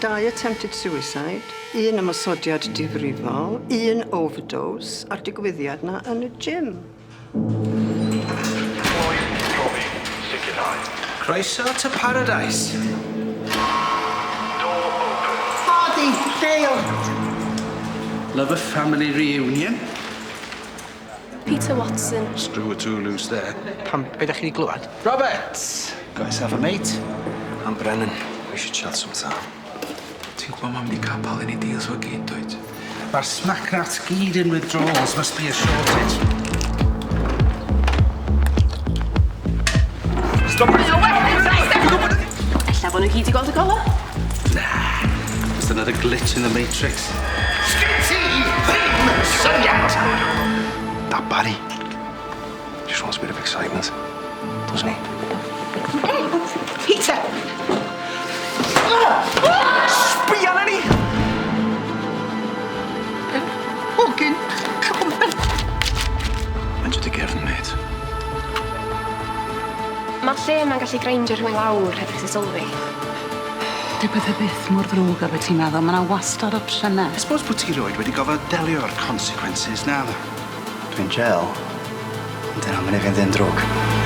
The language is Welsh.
Dau attempted suicide, un ymosodiad difrifol, un overdose, a'r digwyddiad 'na yn y gym. Cloi, profi, sicrhau. Croeso to paradise. Door open. Hardy, Dale! Love a family reunion. Peter Watson. Screw or two loose there. Pam, be da chi 'di glwad? Roberts! Got yourself a mate? I'm Brennan. We should chat sometime. Ti'n gwybod mam di cael pal yn ei deals fo gyd, dwyt? Mae'r smack rats gyd in withdrawals. Must be a shortage. Stop it! Ella bod nhw gyd i gweld y gola. Just another glitch in the matrix. Sgin ti ddim syniad! That Barry just wants a bit of excitement, doesn't he? Peter! Sbia arna ni! Hogyn! Come on! Mind dy gefn, mate. Mae'r lle yma'n gallu greindio rhywun lawr heb i chdi sylwi. Dyw pethau byth mor ddrwg â beth ti'n meddwl. Mae yna wastad opsiynau. I suppose bod ti roed wedi gofod delio â'r consequences na ddo. Dwi'n jail, ond dyna mynd i fynd yn drwg.